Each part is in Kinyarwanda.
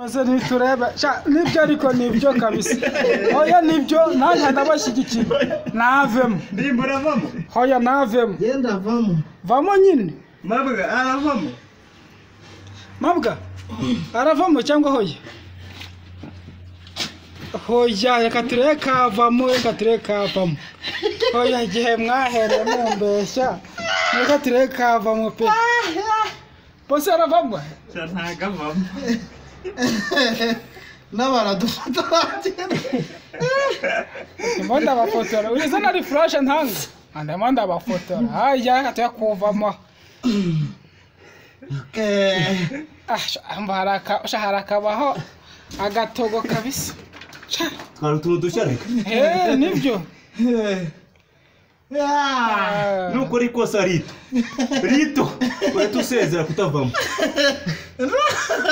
Maze niturebe nibyo ariko nibyo kabisa. Hoya nibyo nanjye ndabashyigikiye. Navemo. Ndimba uravamo? Hoya navemo. Genda vamo. Vamo nyine. Mabwa aravamo. Mabwa aravamo cyangwa hoya? Hoya reka turebe kavamo, reka turebe kavamo. Hoya igihe mwahereye mumbeshya. Reka turebe kavamo pe. Bose aravamo? Ntago avamo. N'abaradufata bagenda. Ndimo ndabafotora. Uriza nari flash ntanga. Ndimo ndabafotora. Haya reka tuya kuvamo. Ah, harakabaho agatogo kabisa. Twari utuntu dushya reka. Nibyo. Nukora ikosa rito. Rito. Urahita usezera kutavamo.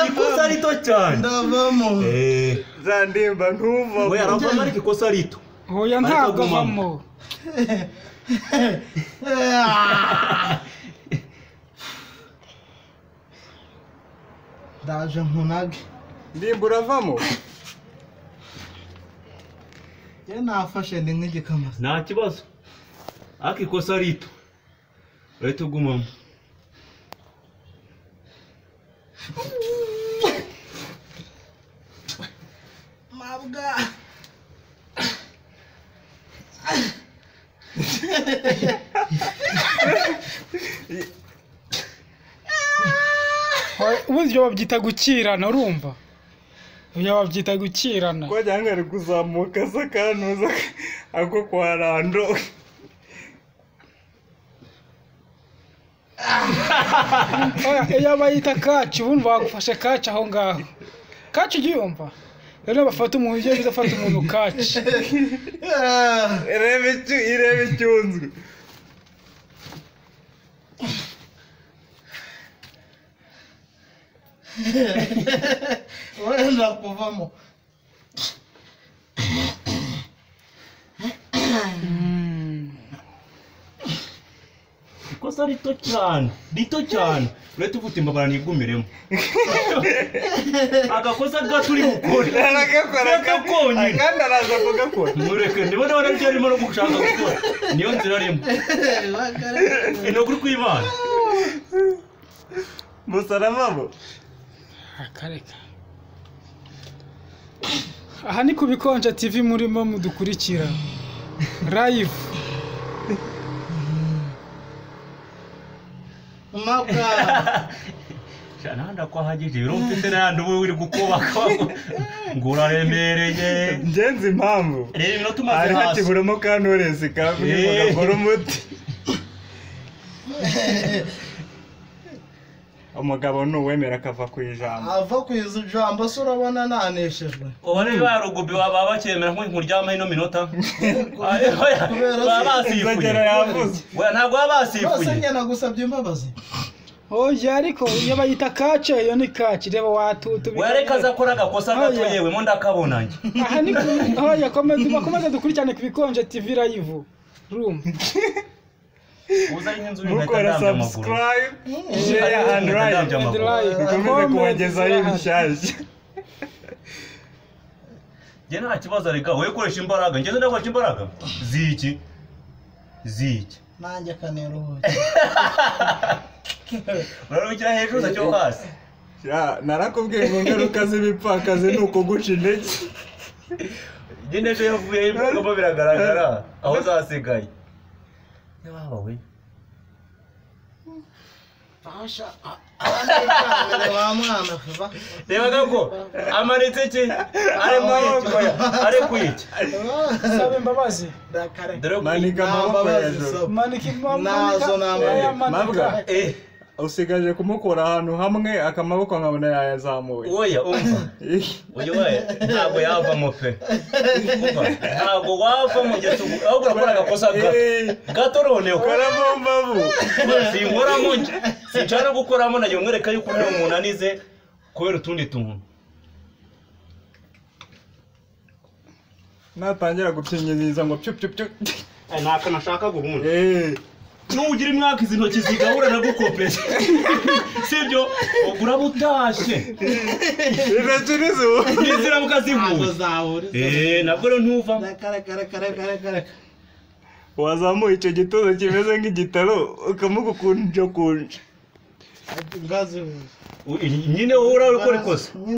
Ikosa rito cyane. Ndavamo. Za ndimba ntuvamo. Oya aravamo ariko ikosa rito. Oya ntabwo avamo. Ndaje nkunage. Ndimba uravamo? Njye nafashe ndi nk'igikamasa. Nta kibazo. Ariko ikosa rito. Urahita ugumamo. Mabwa. Ubundi babyita gukirana urumva? Ibyo babyita gukirana. Ko cyangwa ari kuzamuka se kantuza ako kwa Rando. Oya iyo bayita kaci ubundi bagufashe kaci aho ngaho. Kaci ujya uyumva? Rero bafata umuntu ugiye bafata umuntu kaci. Irebe icyunzwe. Wenda kuvamo. Ikosa rito cyane, rito cyane. Urahita uvuta imbabara nigumiremo. Agakosa gato uri gukora. Aragakora konyine. Kandi araza kugakora. Mureke ndibona warabyo arimo no gushaka gukora. Niyo nzira arimo. Ni ukuri kw'Imana. Musaravamo. Akareka. Aha ni ku Bikonje TV murimo mudukurikira. Live. Mabwa. Nanda ko ahagije ibiro mfite n'ayandi ubu uri gukubaka ngo uraremereye. Ngenzi impamvu. Reba iminota umaze Hari hasi. hakiburamo kantorezi kamwe ngo gakore umuti. Umugabo nuwemera akava ku ijambo. Ava ku ijambo se urabona naneshejwe. Ubone ba rugubi baba bakemera nko nkuryama ino minota. Baba basifuye. Oya ntabwo baba basifuye. Bose njye nagusabye imbabazi. Oya ariko iyo bayita kace iyo ni kace reba watutu. Oya reka azakora agakosa gato yewe mo ndakabona njye. Aha ni oya komeza dukurikirane ku Bikonje TV live. Room. Mukora subscribe, share and like. Dukomeze kubagezaho ibishyashya. Njye nta kibazo reka wowe koresha imbaraga. Ngeze ndakoresha imbaraga. Ziki. Ziki. Nanjye kaneruhuke. Uraruhukira hejuru cyo hasi. Narakubwiye ngo ingaruka z'ibipfakazi ni ukuguca intege. Njye n'ejo yavuye ibikorwa biragaragara aho zasigaye. Baba we. Reba gako amanitse iki ari kwiki. Saba imbabazi. Manika amaboko hejuru. Manika Mabwa. Usigaje kumukura ahantu hamwe akamaboko nkabona yayazamuye. Oya umva. Uyu we ntabwo yavamo pe. Umva ntabwo wavamo ngeze ahubwo urakora agakosa gato. Gato noneho. Koramo mbavu. Sinkoramo nje. Sinshaka gukoramo nagiye mwereka yuko uri umuntu anize kubera utundi tuntu. Natangira gupyinyiriza ngo pyu pyu pyu. Nta kantu nashakaga ubundi. Nugira imwaka izi ntoki zigahura nagukopeza, sibyo? Ubwo uraba utashye. Intoki n'izuba. Niziramuka Ntabwo zihuye. zahura. Eh, nabwo rero ntuvamo. Reka, reka, reka, reka, reka, reka. Wazamuye icyo gituza kimeze nk'igitaro ukamugukunjakunja. Ngazihuza. Nyine wowe urakora ikosa.